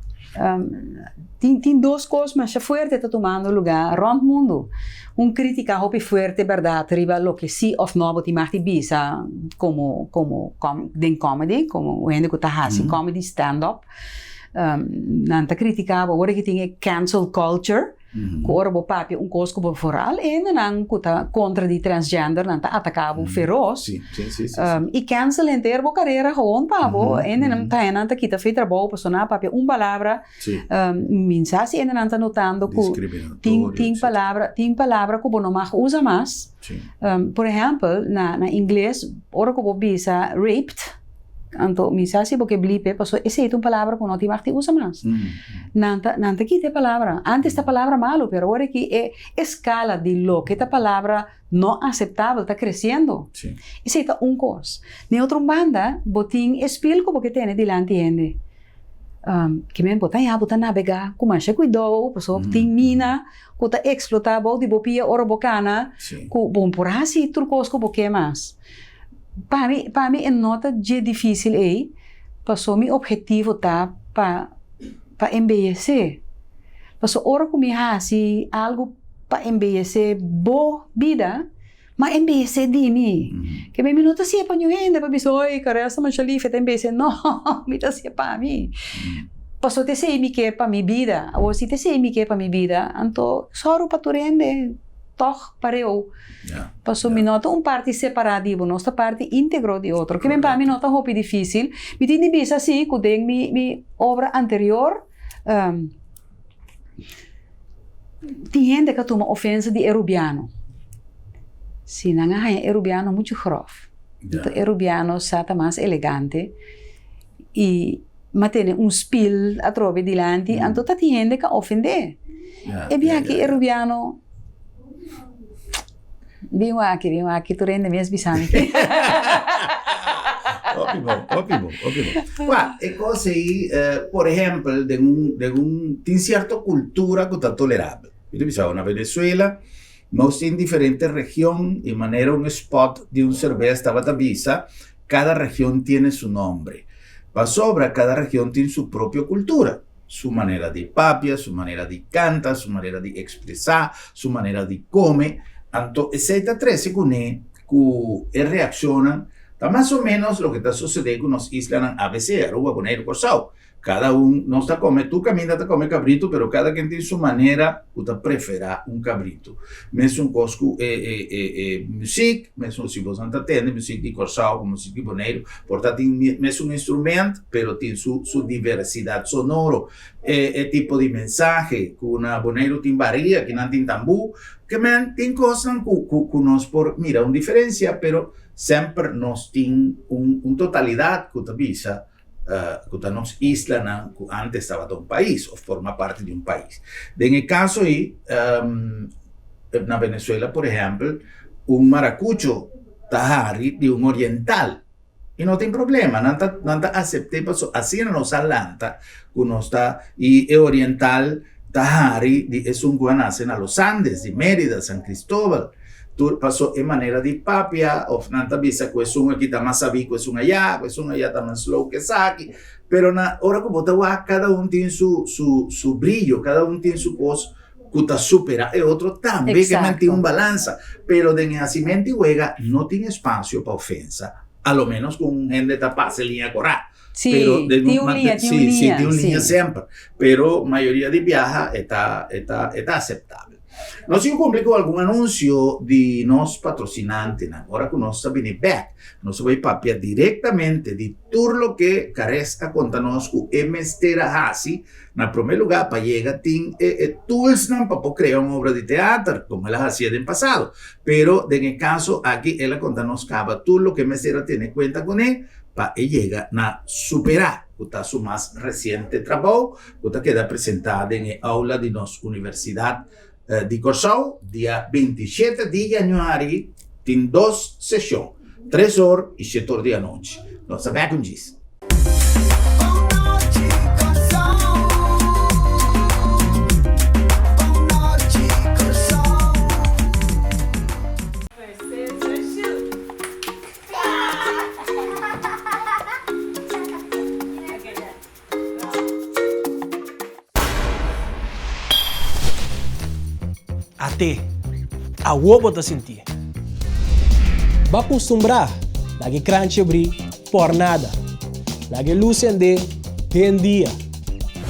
tin tin dos kos masha fuerte ta tumando lugá rònt mundu, un krítika hopi fuerte bèrdat riba loke si òf no bo tin mag di bisa komo komo den comedy, komo un hende ku ta hasi comedy stand up. Nan ta critica bo awor ki tin e cancel culture ku ora bo papia un kos ku bo vooral e hendenan ku ta kontra di transgender nan ta ataka bo feros i cancel henter bo karera gewoon pa bo hendenan ta hendenan ta kita fe trabou pasobra nan a papia un palabra mi sa si hendenan ta notando ku tin tin palabra tin palabra ku bo no mag usa mas por ehempel na na ingles ora ku bo bisa raped. Anto mi sa si bo ke blipe, pasobra esei ta un palabra ku no tin mag di usa mas. Nan ta, nan ta kita e palabra. Antes ta palabra malu, pero awor aki e eskala di loke ta palabra no aseptabel ta kresiendo. Esei ta un kos. Den otro banda, bo tin e spil ku bo ke tene dilanti hende. Ke men bo ta ya bo ta nabegá ku masha kuidou, pasobra tin mina ku ta eksplotá bou di bo pia ora bo kana, ku bo por hasi tur kos ku bo ke mas. Pa mi, pa mi e no ta dje difícil ei, paso mi objetivo ta pa, pa embeyesé. Paso ora ku mi hasi algu pa embeyesé bo bida, m'a embeyesé di mi. Ke mi no ta hasié pa niun hende pa bisa, oy, Carel ta masha lief, e ta embeyesé. No, mi ta hasié pa mi. Paso ta esei mi ke pa mi bida. Awor si ta esei mi ke pa mi bida, anto sòru pa tur hende tòg pareu. Paso mi no ta un parti separá di bo, nos ta parti íntegro di otro. Ke men pa mi no ta hopi difísil. Mi tin di bisa sí ku den mi mi obra anterior tin hende ku a tuma ofensa di e rubiano. Si nan a haña e rubiano muchu gròf. Anto e rubiano sa ta mas elegante i m'a tene un spil atrobe dilanti, anto ta tin hende ku a ofendé. E biaha e rubiano. Bin wak, bin wak, tur hende mes bisa mi ke. Hopi bon, hopi bon, hopi bon. Wak, e kos ei, por ehèmpel, den un, den un, tin sierto kultura ku ta tolerabel. Mi ta bisa bo, na Venezuela nos tin diferente region i manera un spot di un serbes tabata bisa, kada region tiene su nombre. Pasobra kada region tin su propio kultura. Su manera di papia, su manera di canta, su manera di expresa, su manera di come. Anto esey ta trece cune cu e reaccionnan ta mas o menos loke ta sucede cu nos islanan ABC, Aruba, Boneiru, Corsou. Cada un nos ta come, tur caminda ta come cabrito, pero cada ken tin su manera cu ta prefera un cabrito. Mesun cos cu e e e e muziek, mesun si boso ta tende muziek di Corsou cu muziek di Boneiru, por ta tin mesun instrument, pero tin su su diversidad sonoro. E e tipo di mensahe cu na Boneiru tin baria, aki nan tin tambú, ke men tin cosnan cu cu cu nos por mira un diferencia, pero semper nos tin un un totalidad cu ta bisa cu ta nos islanan cu antes tabata un pais of forma parti di un pais. Den e caso ei, na Venezuela por ehempel, un maracucho ta hari di un oriental y no tin problema, nan ta nan ta acept'é pasobra asina nos a lanta cu nos ta y e oriental ta hari di esun cu a nace na Los Andes, di Mérida, San Cristóbal. Tur paso e manera di papia of nan ta bisa cu esun aki ta mas sabi cu esun aya, cu esun aya ta mas slow cu esaki. Pero na ora cu bo ta wak cada un tin su su su brillo, cada un tin su cos cu ta supera e otro tambe ke men tin un balansa. Pero den e hacimento y wega no tin espacio pa ofensa, a lo menos cu un hende ta pasa e liña cora. Sí, tin un liña, tin un liña. Sí, tin un liña semper. Pero mayoria di biaha e ta e ta e ta aceptabel. Nos tin cumpli cu algun anuncio di nos patrocinantenan. Ora cu nos ta bini bek, nos ta bay papia directamente di tur loke Carez a conta nos cu e mester a haci na prome lugar pa yega tin e e toolsnan pa por crea un obra di teater, como el a hacié den pasado. Pero den e caso aki el a conta nos caba tur loke e mester a tene cuenta cune pa e yega na supera, cu ta su mas reciente trabou. ku ta keda presentá den e aula di nos Universidat di Kòrsou dia 27 di yanüari. Tin dos seshon, tres or i shete or di anochi. Nos ta bèk un djis. At'é, awor bo ta sintié. Bo a kustumbrá laga e kranchi abrí por nada. Laga e lus sendé den dia.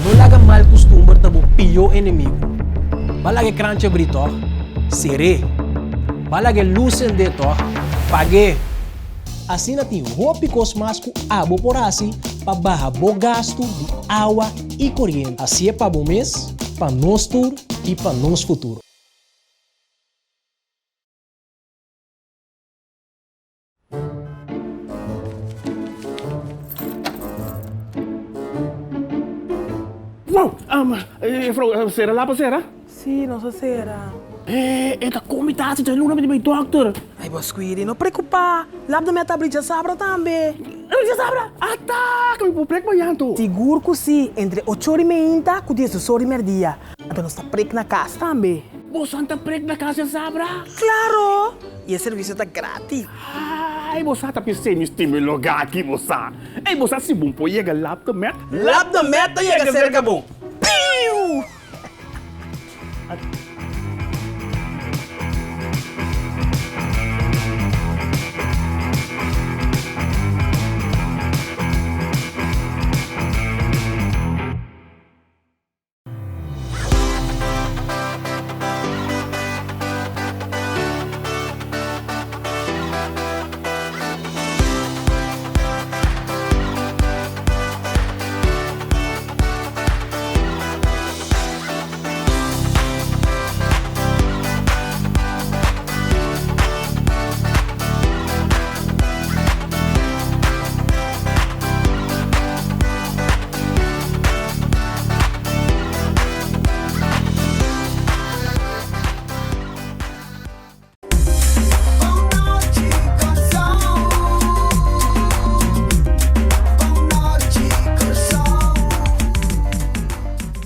No laga mal kustumber ta bo pió enemigu. Bo a laga e kranchi abrí tòg? Ser'é. Bo a laga e lus sendé tòg? Pag'é. Asina tin hopi kos mas ku abo por hasi pa baha bo gastu di awa i koriente. Hasié pa bo mes, pa nos tur i pa nos futuro. Wow! Juffrouw, sera lapa sera? Sí, nos a sera. Eh, e ta komi ta hasi djaluna mi di bai dòkter. Ai, bo Squiri, no preokupá. Lap de meta abri djasabra tambe. Abri djasabra? Ata! Ku mi por prek mañan anto? Sigur ku sí, entre ocho ora i meinta ku diesdos ora i mèrdia. Anto nos ta prek na kas tambe. Boso ta prek na kas djasabra? Klaro! I e servisio ta gratis. Ai, bo sa ta p'esei mi stima e lugá aki, bo sa. Ei, bo sa si bon por yega Lap de Met? Lap de Met ta yega serka bo. Piu!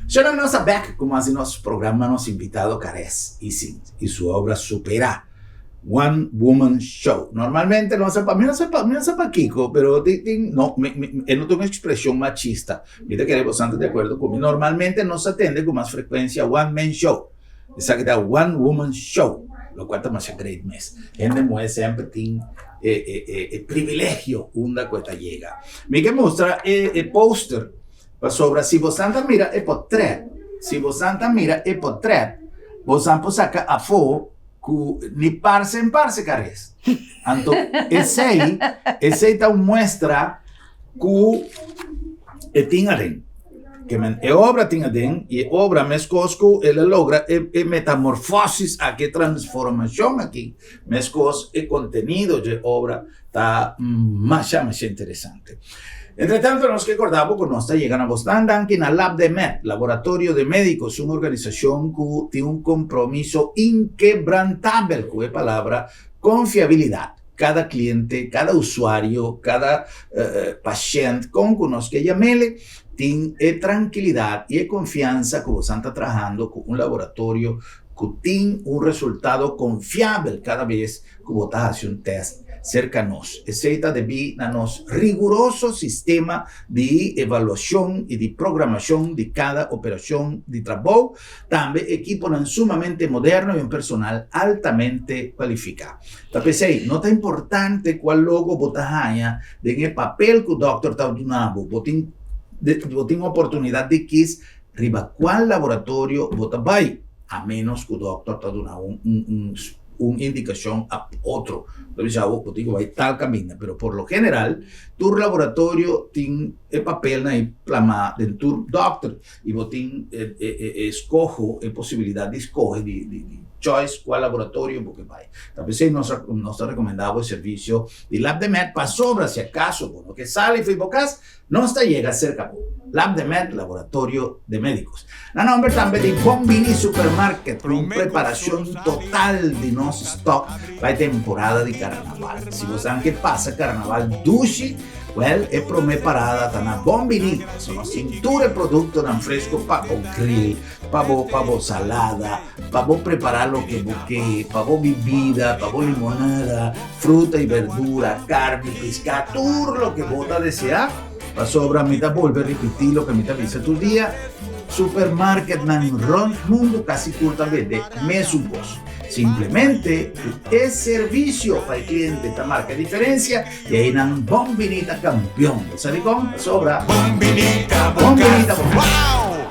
Shona nos a bek ku mas di nos programa nos invitado Caress Ising y su obra Supera One Woman Show. Normalmente nos a mi no sa mi no sa pakiko pero tin tin no mi mi e no ta un expresion machista mi ta kere boso ta di acuerdo ku mi normalmente nos a tende ku mas frecuencia One Man Show esaki ta One Woman Show locual ta masha great mes hende muhe semper tin e e e e privilegio unda ku e ta yega. Mi ke mustra e e poster. Pasobra si bosan ta mira e potret, si bosan ta mira e potret, bosan por saka afó ku ni parse en parse kares. Anto esei, esei ta un muestra ku e tin aden. Ke men e obra tin aden i e obra meskos ku el a logra e e metamorfosis aki, e transformashon aki, meskos e kontenido dje obra ta masha masha interesante. Entretanto nos ke korda bo ku nos ta yega na bosnan danki na Labdemed, Laboratorio de Medicos, un organisashon ku tin un kompromiso inkebrantabel ku e palabra konfiabilidat. Kada kliente, kada usuario, kada pashènt, kon ku nos ke yam'ele, tin e trankilidat i e konfiansa ku bosan ta trahando ku un laboratorio ku tin un resultado konfiabel kada bes ku bo ta hasi un tèst serka nos. Esei ta debí na nos riguroso sistema di evaluashon i di programashon di kada operashon di trabou, tambe ekiponan sumamente moderno i un personal altamente kualifiká. Ta p'esei, no ta importante kua logo bo ta haña den e papel ku dòkter ta duna bo, bo tin bo tin oportunidat di kis riba kua laboratorio bo ta bai, a ménos ku dòkter ta duna un un un indikashon a otro. Ta bisa bo, bo tin ku bai tal kaminda, pero por lo general tur laboratorio tin e papelnan ei plamá den tur dòkter i bo tin e e eskoho, e posibilidat di skohe di di choice kua laboratorio bo ke bai. Ta p'esei nos a nos ta rekomendá bo e servisio di Labdemed pasobra si akaso bo no ke sali for bo kas, Nos ta yega serka bo. Labdemed, Laboratorio de Médicos. Na nomber tambe di Bon Bini Supermarket ku un preparashon total di nos stock pa e temporada di Carnaval. Si bo san ke pasa Carnaval dushi, wel e prome parada ta na Bon Bini. Pasobra nos tin tur e produktonan fresco pa bo grill, pa bo pa bo salada, pa bo prepara loke bo ke, pa bo bibida, pa bo limonada, fruta i berdura, karni, piská, tur loke bo ta deseá. Pasobra mi ta bolbe ripití loke mi ta bisa tur dia, supermarketnan rònt mundu kasi tur ta bende mesun kos. Simplemente ku e servisio pa e kliente ta marka diferensia i einan Bon Bini ta kampion. Bo sa dikon? Pasobra Bon Bini ta bo kas.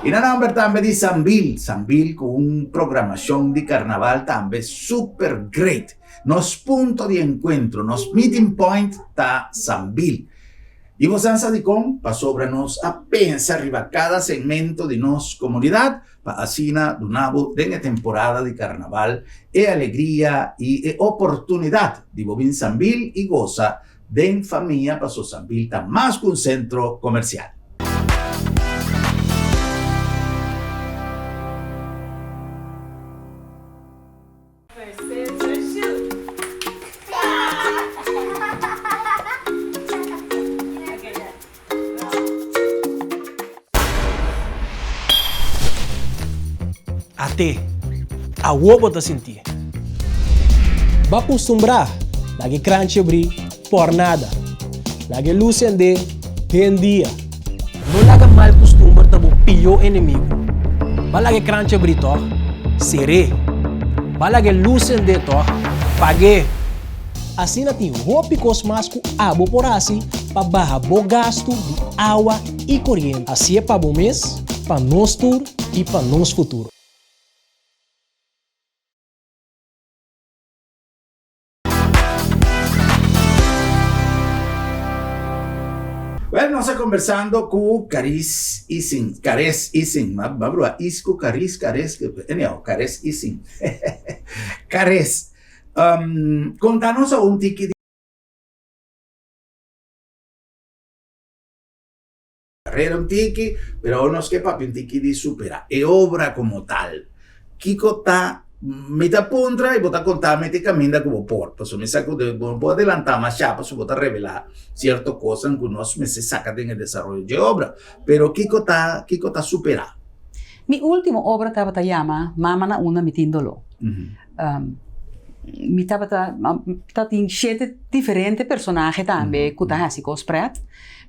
I na nòmber tambe di Sambil, Sambil ku un programashon di karnaval tambe super great. Nos punto di enkuentro, nos meeting point ta Sambil. I bo sa sa dikon? Pasobra nos a pensa riba kada segmento di nos komunidat pa asina duna bo den e temporada di karnaval e alegria i e oportunidat di bo bin Sambil i gosa den famia paso Sambil ta mas ku un sentro komersial. At'é, awor bo ta sintié. Bo a kustumbrá laga e kranchi abrí por nada. Laga e lus sendé den dia. No laga mal kustumber ta bo pió enemigu. Bo a laga e kranchi abrí tòg? Ser'é. Bo a laga e lus sendé tòg? Pag'é. Asina tin hopi kos mas ku abo por hasi pa baha bo gastu di awa i koriente. Hasié pa bo mes, pa nos tur i pa nos futuro. Well, nos a conversando cu Caris Ising, Cares Ising, ma ma brua Is cu Caris, Cares, anyhow, Cares Ising. Cares, um, contanos a un tiki di carrera un tiki, pero awor nos ke papia un tiki di supera e obra como tal. Kiko ta, mi ta puntra y bo ta conta mi te caminda cu bo por, pasobra mi sa cu bo no por adelanta masha pasobra bo ta revela cierto cosnan cu nos mester saca den e desaroyo dje obra, pero kiko ta, kiko ta supera? Mi último obra tabata yama Mama na unda mi tin doló. Mi tabata tatin shete diferente personahe tambe ku ta hasi kos prèt,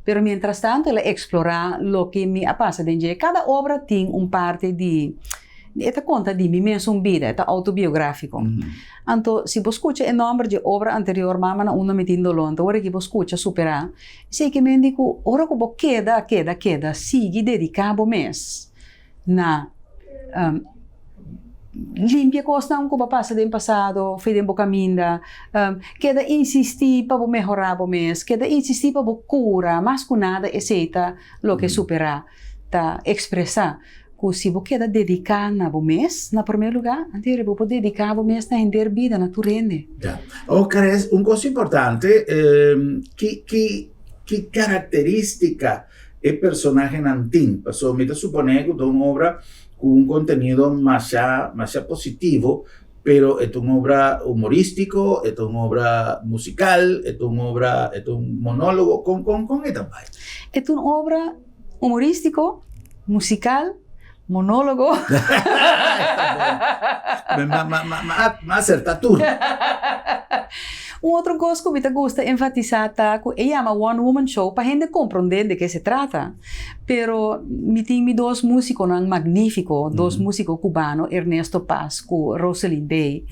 pero mientras tanto el a eksplorá loke mi a pasa den dje. Kada obra tin un parti di, e ta konta di mi mesun bida, e ta outobiográfiko. Anto si bo skucha e nòmber dje obra anterior Mama na unda mi tin doló, anto ora ki bo skucha Superá, esei ke men di ku ora ku bo keda, keda, keda sigui dediká bo mes na limpia kosnan ku bo a pasa den pasado of den bo kaminda, keda insistí pa bo mehorá bo mes, keda insistí pa bo kura, mas ku nada esei ta loke Superá ta ekspresá. Ku si bo keda dediká na bo mes na promé lugá, anto bo por dediká bo mes na henter bida, na tur hende. Ya. Oké, un kos importante, ki ki ki karakterístika e personahenan tin? Pasobra mi ta suponé ku ta un obra ku un kontenido masha masha positivo, pero e ta un obra humorístiko, e ta un obra musikal, e ta un obra, e ta un monólogo, kon kon kon e ta bai? E ta un obra Humorístiko, musikal, monólogo. Ma asertá tur. Un otro kos ku mi ta gusta enfatisá ta ku e yama One Woman Show pa hende komprondé de ke se trata. Pero mi tin mi dos músikonan magnífiko, dos músiko kubano, Ernesto Paz ku Roselyn Bay.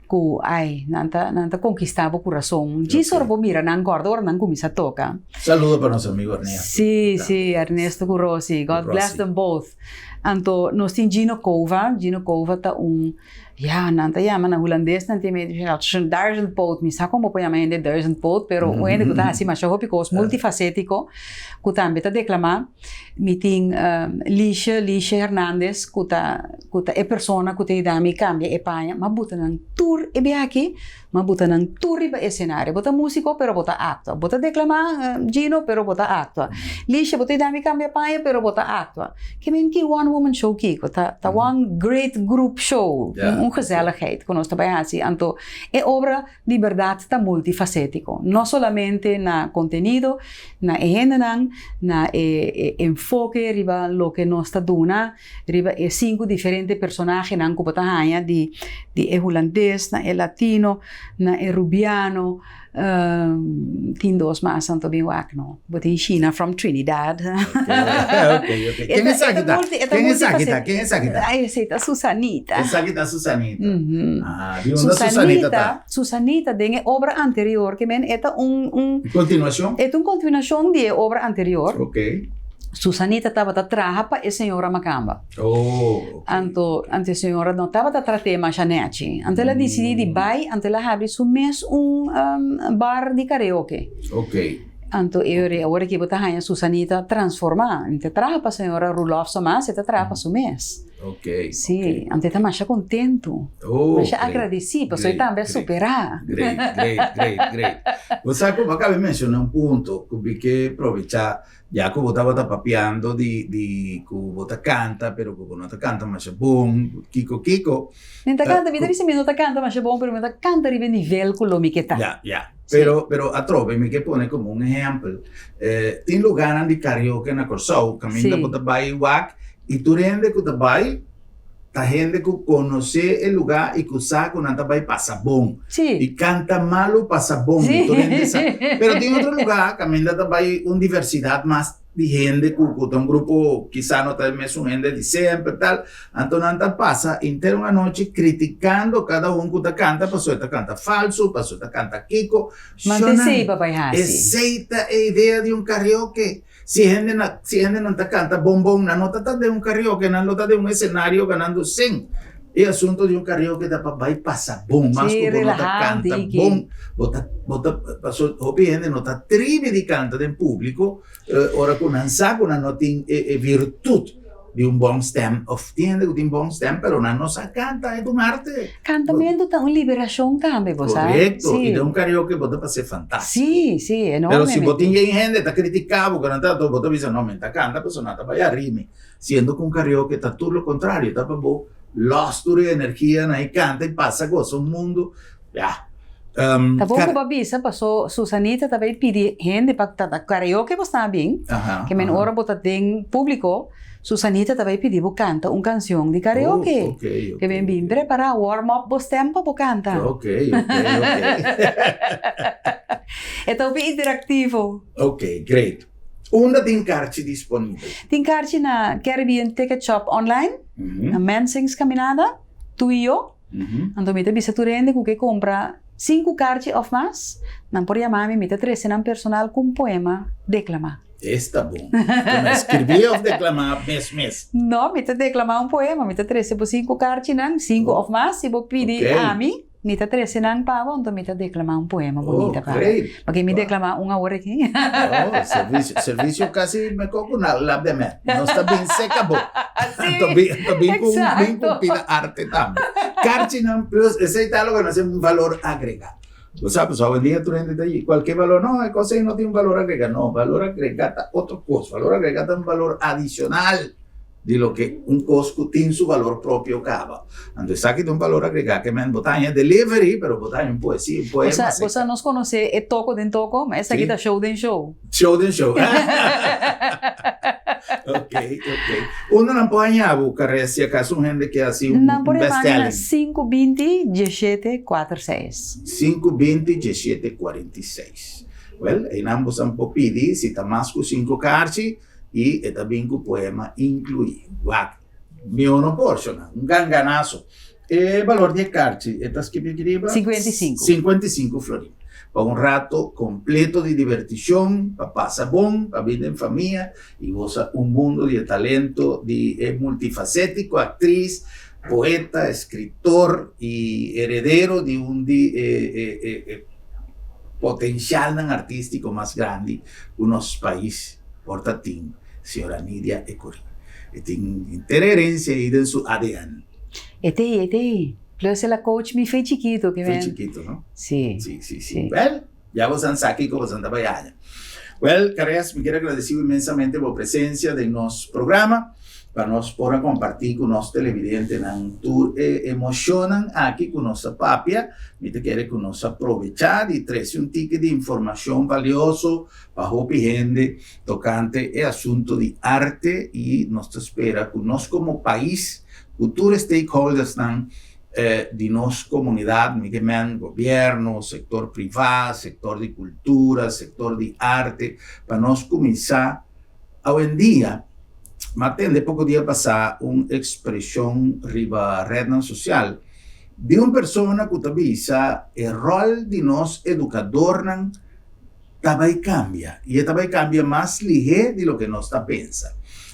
Ku ai, nan ta, nan ta konkistá bo kurason. Djis ora bo mira nan kòrda ora nan kuminsá toka. Saludo pa nos amigo Ernesto. Sí, sí, Ernesto ku Rosie. God bless them both. Anto nos tin Gino Cova. Gino Cova ta un, ya, nan ta yama na hulandes nan tin medio een duizendpoot. Mi sa kon bo por yama hende duizendpoot, pero un hende ku ta hasi masha hopi kos, multifacético, ku tambe ta deklamá. Mi tin Liesje, Liesje Hernandez, ku ta ku ta e persona ku ta yuda mi kambia e paña. M'a buta nan tur e biaha aki, m'a buta nan tur riba e esenario. Bo ta músiko pero bo ta aktua. Bo ta deklamá, Gino, pero bo ta aktua. Liesje, bo ta yuda mi kambia paña pero bo ta aktua. Ke men ki one woman show kiko? Ta ta one great group show, un gezelligheid ku nos ta bai hasi. Anto e obra Di bèrdat ta multifasétiko, no solamente na kontenido, na e hendenan, na e enfoke riba loke nos ta duna, riba e sinku diferente personahenan ku bo ta haña di di e hulandes na e latino, na e rubiano, tin dos mas anto bin wak no. Bo tin Shina from Trinidad. Ok, ok. Ken esaki ta? Ken esaki ta? Ken esaki ta? Ay, esei ta Susanita. Esaki ta Susanita. Ah, di unda Susanita ta? Susanita den e obra anterior, ke men e ta un, un. Continuacion? E ta un continuacion di e obra anterior. Ok. Susanita tabata traha pa e señora Macamba. Oh, ok. Anto, anto e señora no tabata trat'é masha nèchi. Anto el a disidí di bai, anto el a habri su mes un bar di karaoke. Ok. Anto e ora, awor aki bo ta haña Susanita transformá. E ta traha pa señora Roelofsen mas, e ta traha pa su mes. Ok. Sí, anto e ta masha kontentu. Oh, Masha agradesí, pasobra e tambe a superá. Great, great, great, great. Bo sa ku bo a kaba di menshoná un punto ku mi ke probechá Ya ku bo tabata papiando di di ku bo ta kanta pero ku bo no ta kanta masha bon, kiko kiko. Mi ta kanta, mi ta bisa mi no ta kanta masha bon pero mi ta kanta riba e nivel ku lo mi ke ta. Ya, ya. Pero pero atrobe mi ke pone komo un ehèmpel, tin lugánan di karaoke na Kòrsou kaminda bo ta bai wak i tur hende ku ta bai Ta hende ku konosé e lugá i ku sa ku nan ta bai pasa bon. Sí. I kanta malu pasa bon. Sí. Tur hende sa. Pero tin otro lugá kaminda ta bai un diversidat mas di hende ku ku ta un grupo kisá no ta e mesun hende di semper tal. Anto nan ta pasa henter un anochi kritikando kada un ku ta kanta pasobra e ta kanta falsu, pasobra e ta kanta kiko. Mante esei pa bai hasi. Esei ta e idea di un karaoke. Si hende na si hendenan ta kanta bon bon nan no ta ta den un karaoke nan lo ta den un esenario ganando sen. E asunto di un karaoke ta pa bai pasa bon mas Sí, ku bo no ta relahante kanta i ki. bon bo ta bo ta paso hopi hende no ta tribi di kanta den publiko ora ku nan sa ku nan no tin e e virtut di un bon stem of tin hende ku tin bon stem pero nan no sa kanta e ta un arte. Kantamentu ta un liberashon tambe bo sa. Korekto Sí. i den un karaoke bo ta pas'é fantástiko. Sí, sí, Pero si bo enormemente. tin yen hende ta kritiká bo ku nan ta bo ta bisa no mi ta kanta pasobra nan ta bai a rimi siendo ku un karaoke ta tur lo kontrario ta pa bo lòs tur e energianan i kanta i pasa gosa un mundu ya. Ta bon ku bo a bisa paso Susanita ta bay pidi hende pa ta karaoke bo sta bin ke men ora bo ta den publico Susanita ta bay pidi bo kanta un kansion di karaoke ke men bin prepara warm up bo stem pa bo kanta. E ta hopi interaktivo. Ok great. Unda tin karchi disponibel? Tin karchi na Caribbean Ticket Shop online na Mensing's Caminada, Tuyo. Anto mi ta bisa tur hende ku ke kumpra sinku karchi òf mas, nan por yama mi, mi ta trese nan personal ku un poema deklamá. Esta bon. Bo ta skirbí òf deklamá mes mes? No, mi ta deklamá un poema. Mi ta trese bo sinku karchinan, sinku òf mas, si bo pidi ami, mi ta trese nan pa bo, anto mi ta deklamá un poema bunita pa bo. Pasobra mi deklamá un awor aki. Oh, servisio, servisio kasi mekor ku na lab de mèt. Nos ta bin seka bo. Anto bin, anto bin ku, bin ku pida arte tambe. Karchinan plus, esei ta loke nos un valor agregá. Bo sa, pasobra awendia tur hende ta di kualke valor, no, e kos ei no tin un valor agregá. No, valor agregá ta otro kos. Valor agregá ta un valor adicional di loke un kos ku tin su valor propio kaba. Anto esaki ta un valor agregá ke men bo ta haña delivery, pero bo ta haña un poesia, un poema seka. Bo sa nos konosé e toko den toko, ma esaki ta show den show. Show den show. Ok, ok. Unda nan por haña bo, Caress, si acaso un hende ke hasi un Nan por best yama mi na selling? 520 17 46. 520 17 46. Well, einan bo san por pidi si ta mas ku sinku karchi i e ta bin ku poema inkluí. Wak, mihó no por, shona. Un ganganaso. E balor di e karchi e ta skibi aki riba? 55. 55 florin. Pa un rato kompleto di divertishon, pa pasa bon, pa bin den famia i gosa un mundo di e talento di e multifasétiko aktris, poeta, eskritor i heredero di un di e e potenshalnan artístiko mas grandi ku nos pais por ta tin, señora Nydia Ecury. E tin henter e herensia ei den su ADN. E t'ei, e t'ei. Plus el a coach mi fe chikito ke men. Fe chikito, no? Si. Si, si, si. Well, ya bosan sa kiko bosan ta bai haña. Well, Caress, mi kier agradeci bo inmensamente bo presencia den nos programa, pa nos por a comparti cu nos televidentenan tur e emocionnan aki cu nos a papia. Mi ta kere cu nos a probecha di trece un tiki di informacion valioso pa hopi hende tocante e asunto di arte y nos ta spera cu nos como pais, cu tur e stakeholdersnan di nos comunidad, mi ke men gobierno, sector priva, sector di cultura, sector di arte, pa nos cuminsa awendia, m'a tende poco dia pasa un expresion riba rednan social di un persona cu ta bisa e rol di nos educadornan ta bai cambia y e ta bai cambia mas lihé di loke nos ta pensa.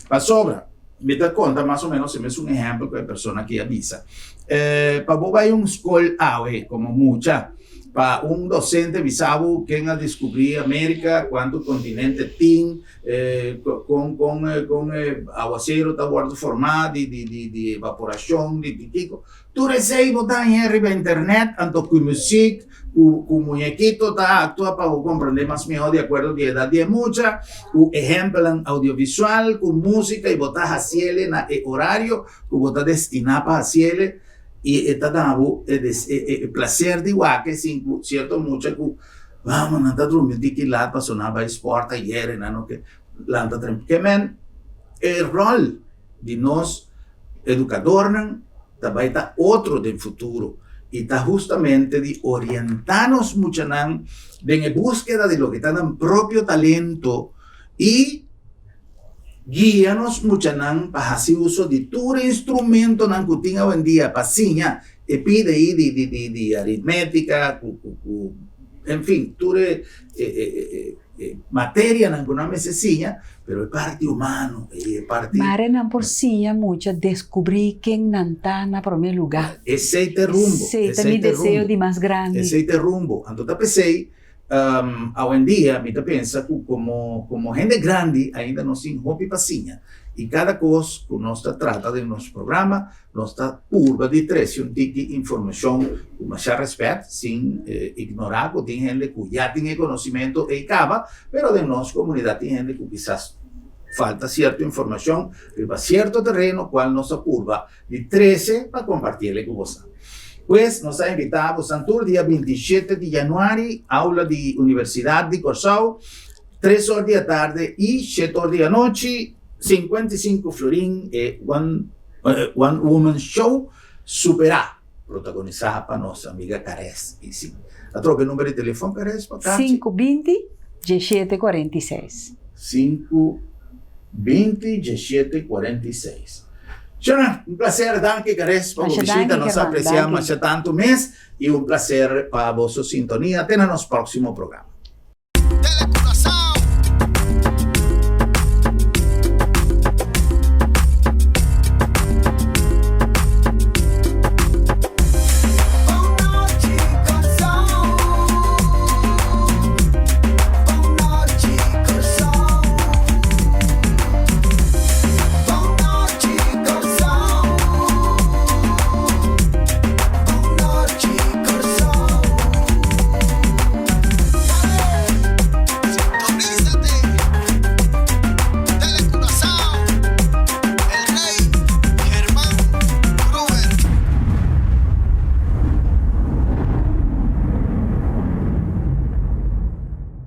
Pasobra, mi ta conta mas o menos e mesun ehempel cu e persona aki a bisa. Pa bo bai un scol awe como mucha, pa un docente bisa bo ken a descubri America, cuanto continente tin, con con con e awacero ta wordo forma di di di di evaporacion di di kico, Tur esei bo ta haña riba internet, anto ku muzik, ku ku muñekito ta aktua pa bo komprendé mas mihó di akuerdo di edat di e mucha, ku ehèmpelnan audiovisual, ku músika i bo ta hasiele na e orario ku bo ta destiná pa hasiele i e ta duna bo e e plaser di wak sin ku sierto mucha ku vamos nan ta drumi un tiki lat pasobra nan a bai spòrt ayer i nan no ke lanta tremp. Ke men e ròl di nos Educadornan ta bai ta otro den futuro y ta hustamente di orienta nos muchanan den e buskeda di loke ta nan propio talento y guia nos muchanan pa haci uso di tur e instrumentonan cu tin awendia pa siña e pida ayi di di di di aritmetica cu cu cu en fin tur e e E materianan ku nan mester siña, pero e parti humano, e parti. Mare nan por siña mucha deskubrí ken nan ta na promé lugá. Esei ta e rumbo. Esei ta mi deseo di mas grandi. Esei ta e rumbo. Anto ta p'esei, awendia mi ta pensa ku komo komo hende grandi ainda nos tin hopi pa siña. I kada kos ku nos ta trata den nos programa, Nos ta purba di trese un tiki informashon ku masha rèspèt, sin ignorá ku tin hende ku ya tin e konosimento ei kaba, pero den nos komunidat tin hende ku kisas falta sierto informashon riba sierto tereno kual nos ta purba di trese pa kompartiel ku bosa. Pues nos ta invitá bosan tur dia 27 di januari, aula di Universidat di Kòrsou, tres or di atardi i shete or di anochi, 55 florin e one, one woman show Superá, protagonisá pa nos amiga Kares. I si atrobe number di telefòn, Kares, pa karchi? 5 20 17 46. 5 20 17 46. Shona, un placer, danki Kares pa bo Masha bishita, danki, nos German, aprecia danki. masha tanto mes i un placer pa boso sintonia. Te na nos próximo programa.